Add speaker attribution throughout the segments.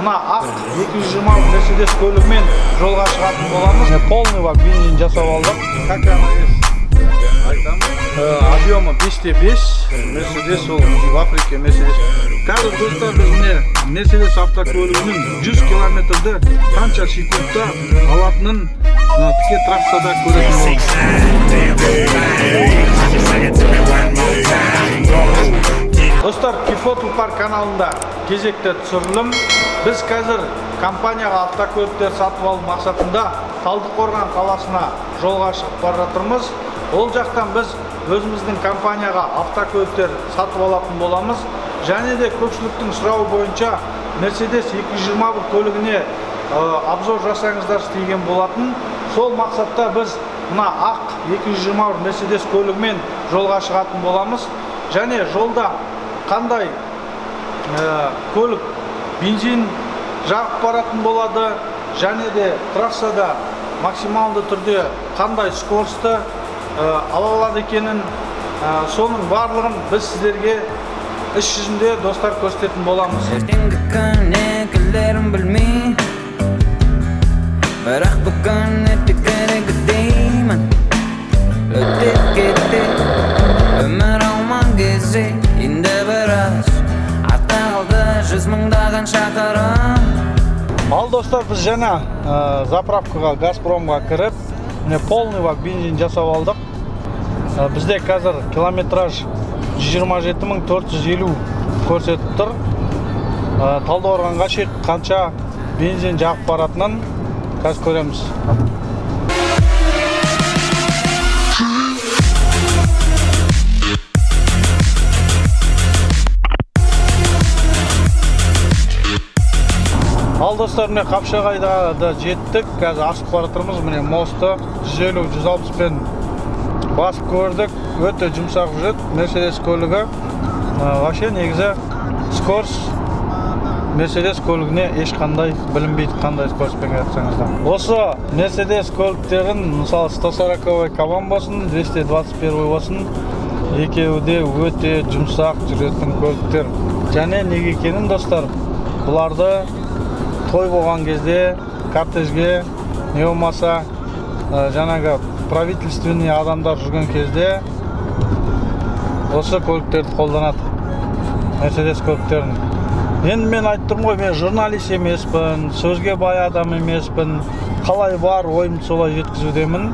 Speaker 1: мына ақ 220 Mercedes көлігімен жолға шығатын боламыз. Полный бак бензин жасап алдық. Как она есть, айтамын. Объемы 5,5. Mercedes ол в Африке Mercedes. Қазір достар біз міне Mercedes автокөлігінің 100 километрді қанша секундта алатынын мына тіке трассада көретін боламыз. Достар, Кифо Тұлпар каналында кезекті түсірілім. Біз қазір компанияға автокөліктер сатып алу мақсатында Талдықорған қаласына жолға шығып бара жатырмыз. Ол жақтан біз өзіміздің компанияға автокөліктер сатып алатын боламыз. Және де көпшіліктің сұрауы бойынша Mercedes 221 көлігіне обзор жасаңыздар деген болатын. Сол мақсатта біз мына ақ 221 Mercedes көлігімен жолға шығатын боламыз. Және жолда қандай көлік бензин жағып баратын болады, және де трассада максималды түрде қандай скоросты ала алады екенін, соның барлығын біз сіздерге іс жүзінде достар көрсететін боламыз.
Speaker 2: Ертеңгі күн не келерін білмей, бірақ бүгін ерте керек деймін. Өтіп кетті өмір алман кезек, енді біраз артта қалды жүз мыңдаған шақырым.
Speaker 1: Ал достар, біз жаңа заправкаға Газпромға кіріп, міне полный бак бензин жасап алдық. Бізде қазір километраж 127 450 көрсетіп тұр. Талдықорғанға шейін қанша бензин жағып баратынын қазір көреміз. Ал достар, міне Қапшағайда да жеттік. Қазір асып бара жатырмыз. Міне мосты 150-160 пен басып көрдік. Өте жұмсақ жүреді Mercedes көлігі. Вообще негізі скорость Mercedes көлігіне ешқандай білінбейді, қандай скоростьпен кетсеңіз де. Осы Mercedes көліктерін, мысалы 140 Кабан болсын, 221 болсын, екеуі де өте жұмсақ жүретін көліктер. Және неге екенін достар, бұларды той болған кезде кортежге, не болмаса жаңағы правительственный адамдар жүрген кезде осы көліктерді қолданады, Mercedes көліктерін. Енді мен айтып тұрмын ғой, мен журналист емеспін, сөзге бай адам емеспін, қалай бар ойымды солай жеткізудемін.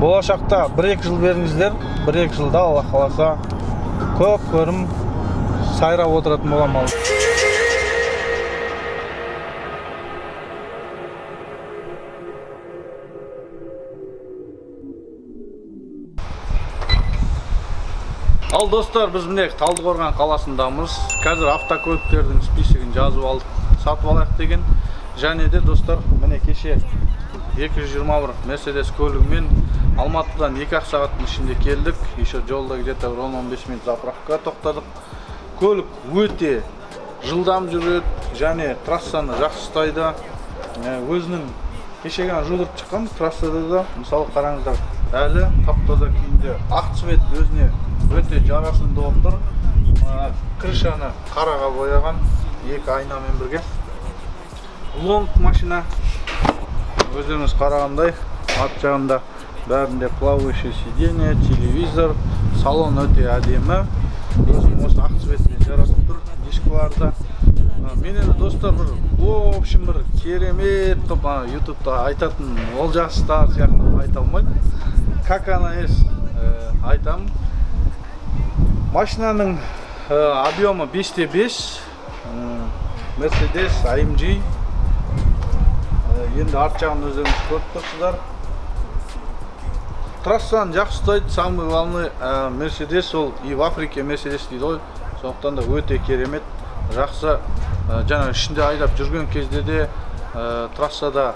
Speaker 1: Болашақта 1-2 жыл беріңіздер, 1-2 жылда Алла қаласа көп көрім сайрап отыратын боламын. Ал достар, біз міне Талдықорған қаласындамыз. Қазір автокөліктердің списогін жазып алдық, сатып алайық деген. Және де достар, міне кеше 221 Mercedes көлігімен Алматыдан 2-ақ сағаттың ішінде келдік. Еще жолда где-то бір 10-15 минут заправкаға тоқтадық. Көлік өте жылдам жүреді және трассаны жақсы ұстайды. Өзінің кеше ғана жудырып шыққанбыз трассада да. Мысалы қараңыздар, әлі тап-таза күйінде, ақ цвет өзіне өте жарасымды болып тұр. Крышаны қараға бояған, екі айнамен бірге. Лонг машина, өздеріңіз қарағандай, арт жағында бәрінде плавающее сиденье, телевизор, салон өте әдемі. Өзінің осы ақ цветіне жарасып тұр, дискіларда. Мен енді достар бір, в общем, бір керемет қылып, ютубта айтатын олжастар сияқты айта алмаймын. Как она есть, айтамын. Машинаның объемы 5,5, Mercedes AMG. Енді арт жағын өздеріңіз көріп тұрсыздар. Трассаны жақсы ұстайды, самый главный Mercedes ол и в Африке Mercedes дейді ғой. Сондықтан да өте керемет, жақсы. Жаңа ішінде айдап жүрген кезде де трассада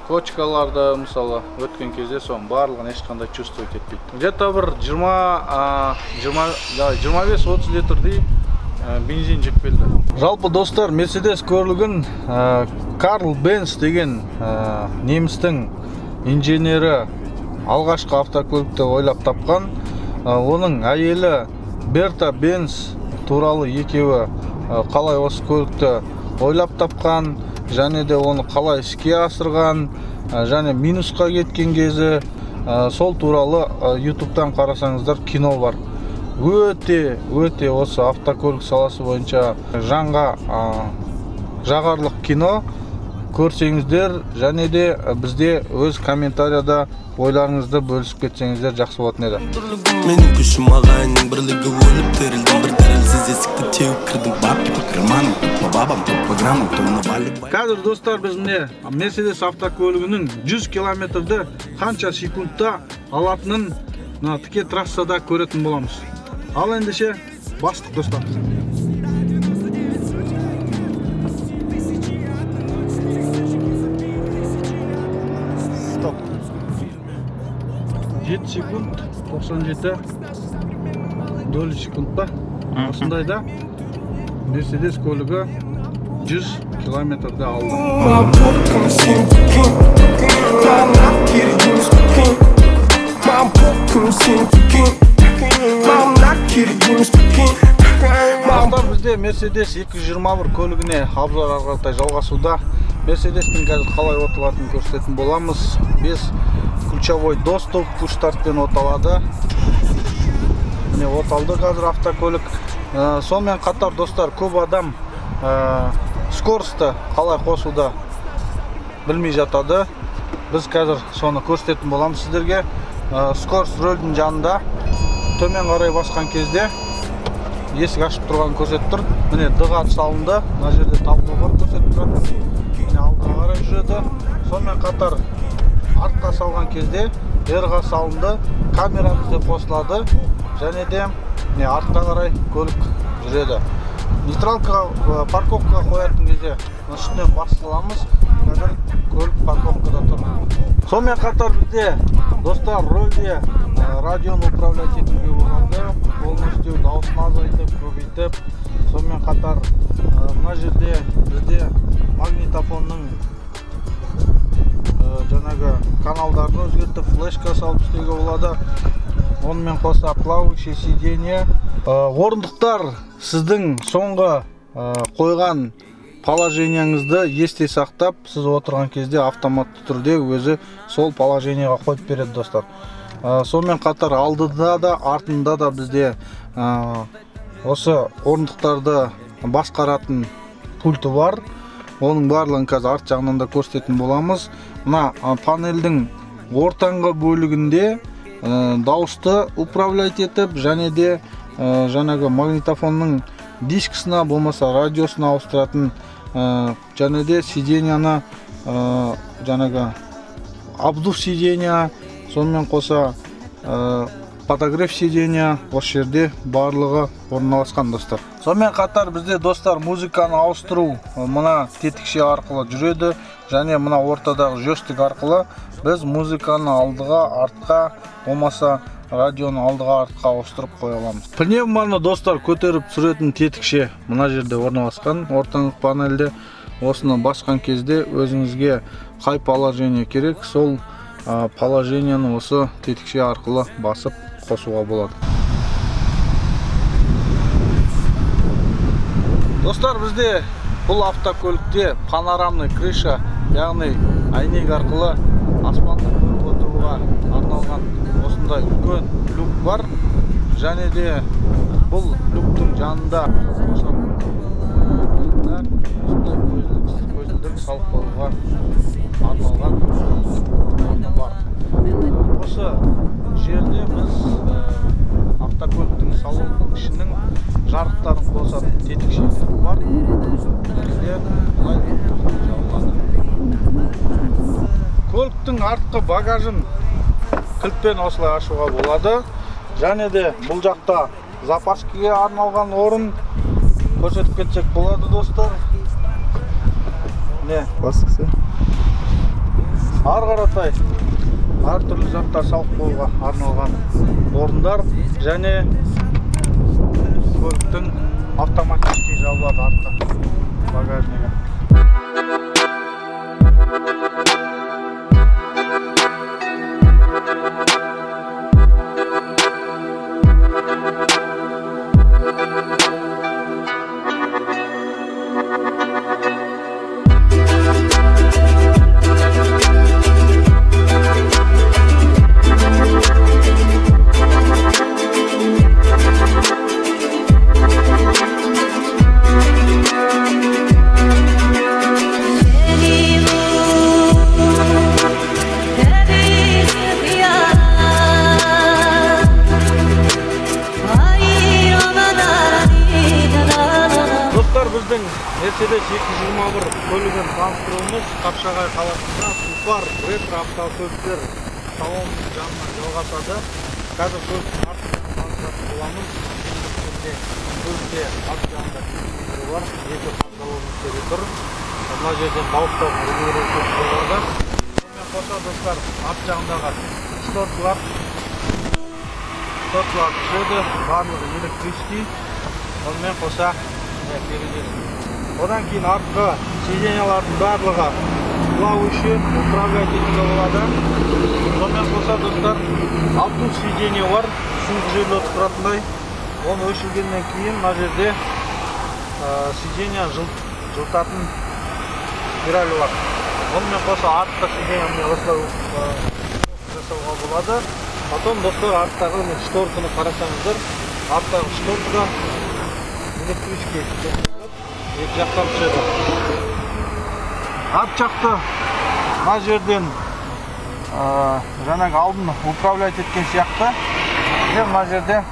Speaker 1: кочкаларды мысалы өткен кезде соның барлығын ешқандай чувствовать етпейді. Где-то бір 25-30 литрдей бензин жеп келді. Жалпы достар, Mercedes көлігін Карл Бенц деген немістің инженері алғашқы автокөлікті ойлап тапқан. Оның әйелі Берта Бенц туралы екеуі қалай осы көлікті ойлап тапқан, және де оны қалай іске асырған, және минусқа кеткен кезі, сол туралы YouTube'тан қарасаңыздар кино бар. Өте өте осы автокөлік саласы бойынша жанға жағарлық кино көрсеңіздер, және де бізде өз комментарияда ойларыңызды бөлісіп кетсеңіздер жақсы болатын еді.
Speaker 3: Менің күшім ағайынның бірлігі, өліп тірілдім, бір дірілсіз есікті теуіп кірдім. Бабки по карманам, по бабам, по граммам, то навали.
Speaker 1: Қазір достар біз міне Mercedes автокөлігінің 100 километрді қанша секундта алатынын мына тіке трассада көретін боламыз. Ал ендеше бастық достар. Стоп. 7 секунд 97 доли секундта. Осындайда Mercedes көлігі 100 километрді алды. Достар, бізде Mercedes 221 көлігіне обзор ары қаратай жалғасуда. Mercedes'тің қазір қалай оталатынын көрсететін боламыз. 5 ключевой доступ, пуш-стартпен оталады. Міне оталды қазір автокөлік. Сонымен қатар достар, көп адам скоросты қалай қосуда білмей жатады. Біз қазір соны көрсететін боламыз сіздерге. Скорость рөлдің жанында төмен қарай басқан кезде есік ашып тұрғанын көрсетіп тұр. Міне Д-ға салынды. Мына жерде табло бар, көрсетіп тұрады. Міне алдыға қарай жүреді. Сонымен қатар артқа салған кезде R-ға салынды. Камера бізде қосылады. Және де міне артқа қарай көлік жүреді. Нейтралкаға, парковкаға қоятын кезде үстінен басыламыз. Қазір көлік парковкада тұр. Сонымен қатар бізде достар рөлде радионы управлять етуге болады. Полностью дауысын азайтып, көбейтіп. Сонымен қатар мына жерде бізде магнитофонның жаңағы каналдарын өзгертіп, флешка салып істеуге болады. Онымен қоса плавающее сиденье. Орындықтар сіздің соңғы қойған положениеңізді есте сақтап, сіз отырған кезде автоматты түрде өзі сол положениеға қойып береді достар. Сонымен қатар алдында да артында да бізде осы орындықтарды басқаратын пульті бар. Оның барлығын қазір арт жағынан да көрсететін боламыз. Мына панельдің ортаңғы бөлігінде дауысты управлять етіп, және де жаңағы магнитофонның дискісіне болмаса радиосына ауыстыратын, және де сиденьяны, жаңағы обдув сиденья, сонымен қоса подогрев сиденья, осы жерде барлығы орналасқан достар. Сонымен қатар бізде достар музыканы ауыстыру мына тетікше арқылы жүреді, және мына ортадағы джойстик арқылы біз музыканы алдыға, артқа, болмаса радионы алдыға, артқа ауыстырып қоя аламыз. Пневманы достар көтеріп түсіретін тетікше мына жерде орналасқан ортаңғы панельде. Осыны басқан кезде өзіңізге қай положение керек, сол положениені осы тетікше арқылы басып қосуға болады. Достар, бізде бұл автокөлікте панорамный крыша, яғни әйнек арқылы аспанды көріп отыруға арналған осындай үлкен люк бар. Және де бұл люктің жанында осындай көзілдірік салып қоюға арналған орны бар. Осы жерде біз автокөліктің салонының ішінің жарықтарын қосатын тетікшелер бар. Және былай жабылады. Көліктің артқы багажын кілтпен осылай ашуға болады. Және де бұл жақта запаскіге арналған орын көрсетіп кетсек болады достар. Міне
Speaker 4: басқысы.
Speaker 1: Ары қаратай әртүрлі заттар салып қоюға арналған орындар, және көліктің автоматически жабылады артқы багажнигі. 221 көлігін таныстыруымыз Қапшағай қаласында Тұлпар ретро автокөліктер салонының жанынан жалғасады. Қазір көліктің артқы жағын таныстыратын боламыз. Көлікте арт жағында телевизор бар, екі подголовниктері тұр. Мына жерден дауыстарын регулировать болады. Сонымен қоса достар, арт жағындағы шторкалар түседі, барлығы электрический. Сонымен қоса терезесі. Одан кейін артқы сиденьялардың барлығы плавающий, управлять етуге болады. Сонымен қоса достар, алтын сиденье бар, суық жерде отыратындай. Оны өшіргеннен кейін мына жерде сиденье жылытатын спиралі бар. Онымен қоса артқы сиденье міне осылай жасауға болады. Потом достар, арттағы шторканы қарасаңыздар, арттағы шторка электрический екі жақтан түседі. Арт жақты мына жерден жаңағы алдын управлять еткен сияқты. Мына жерде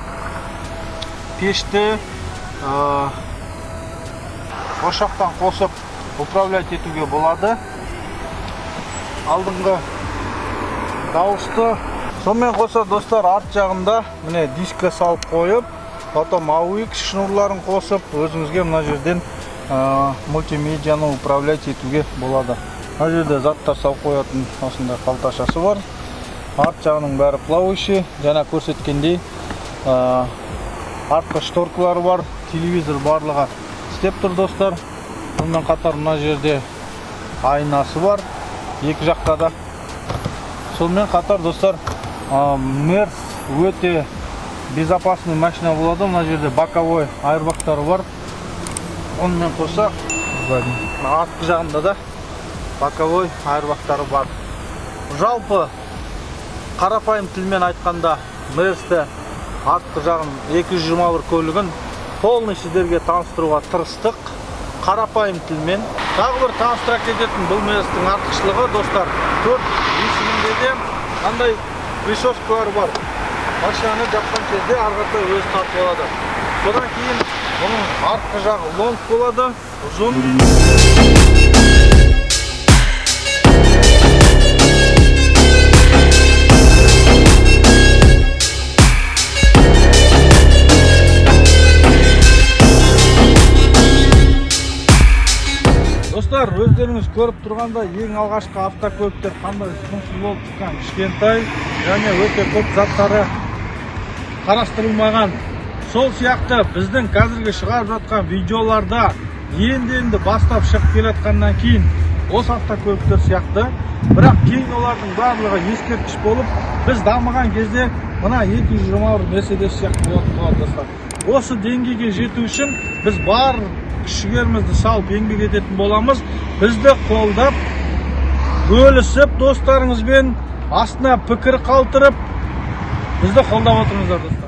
Speaker 1: пешті ошақтан қосып управлять етуге болады. Алдыңғы дауысты. Сонымен қоса достар, арт жағында міне дискі салып қойып, потом AUX шнурларын қосып, өзіңізге мына жерден мультимедианы управлять етуге болады. Мына жерде заттар салып қоятын осындай қалташасы бар. Арт жағының бәрі плавающий, жаңа көрсеткендей артқы шторкалары бар, телевизор барлығы істеп тұр достар. Сонымен қатар мына жерде айнасы бар, екі жақта да. Сонымен қатар достар, Мерс өте безопасный машина болады. Мына жерде боковой айрбактары бар. Онымен қоса артқы жағында да боковой айрбактары бар. Жалпы қарапайым тілмен айтқанда, Мерсті артқы жағын 221 көлігін полный сіздерге таныстыруға тырыстық. Қарапайым тілмен. Тағы бір таныстыра кететін бұл Мерстің артықшылығы достар, 4 есігінде де қандай присоскалар бар. Машинаны жапқан кезде ары қарата өзі тартып алады. Содан кейін бұның артқы жағы лонг болады, ұзын. Достар, өздеріңіз көріп тұрғанда ең алғашқы автокөліктер қандай ұсқынсыз болып шыққан, кішкентай және өте көп заттары қарастырылмаған. Сол сияқты біздің қазіргі шығарып жатқан видеоларда енді-енді бастап шығып келе жатқаннан кейін осы автокөліктер сияқты, бірақ кейін олардың барлығы ескерткіш болып, біз дамыған кезде мына 221 Мерседес сияқты болатын болады достар. Осы деңгейге жету үшін біз бар күш-жігерімізді салып еңбек ететін боламыз. Бізді қолдап, бөлісіп достарыңызбен, астына пікір қалдырып, бізді қолдап отырыңыздар достар.